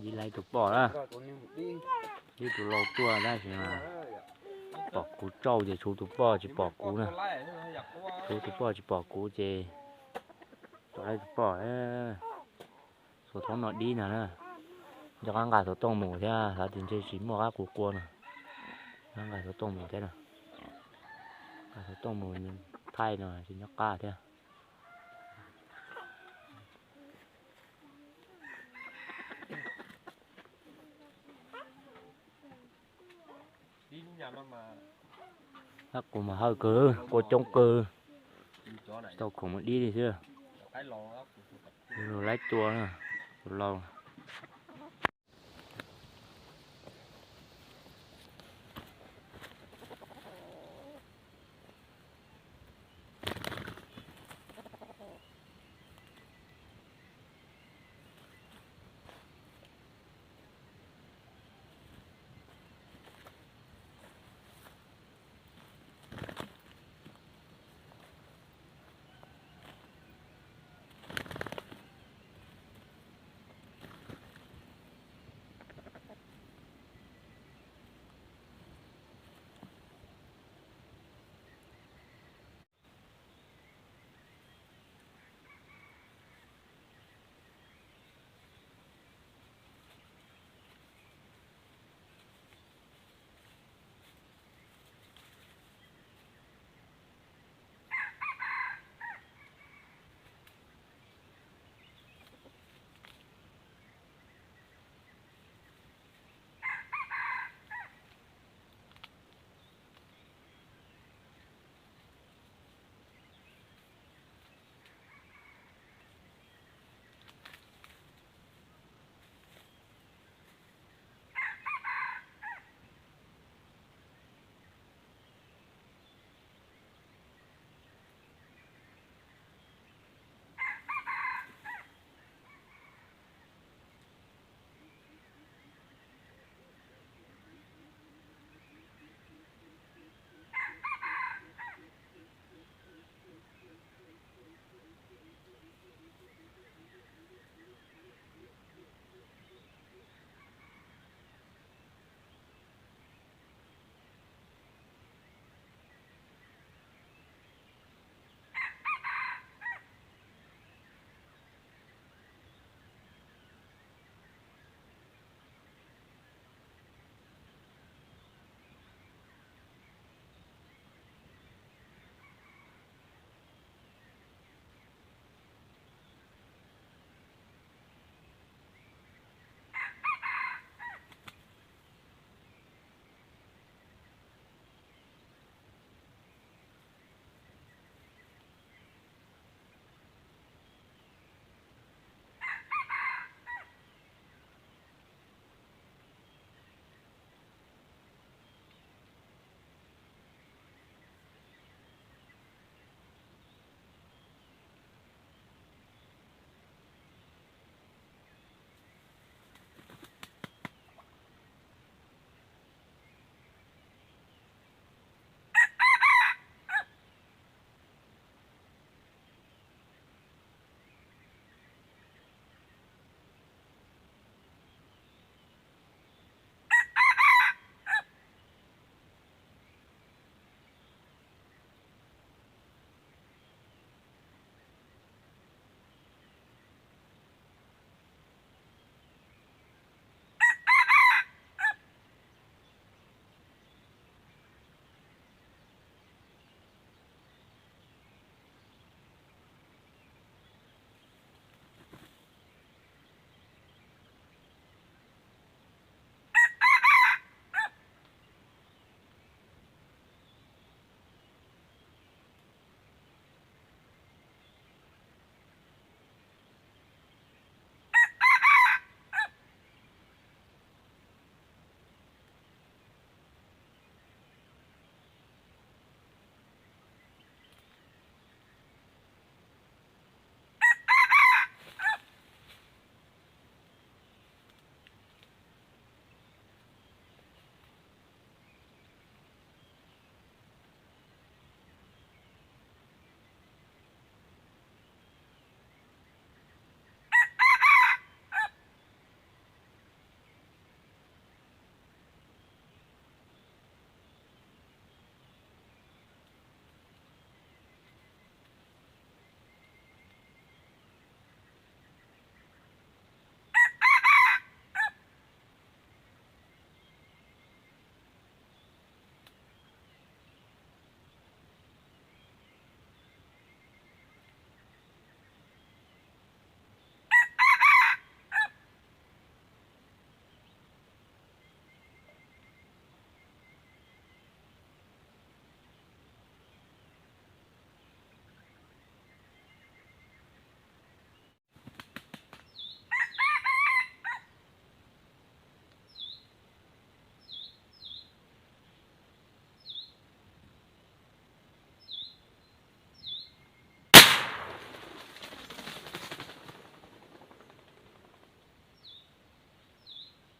Dib laib tus poj na, dib tus laus tuaj tab sis mas pom kuv tsauj ces tshuav tus poj tsis pom kuv na. Tshuav tus poj tsis pom kuv ces tau laib tus poj. Xuas thaub no dib no na, nco qab nqa xov tooj mus thiab, xav tias ntshe tsis muaj qab quas qua no. Nqa xov tooj mus thiab no, nqa xov tooj mus thaij no tsis nyob qab thiab. Tab kuv mas hawj kawg, qua coob kawg, tsis tau khoom mus dib li xwb. Laib tua, tus laus.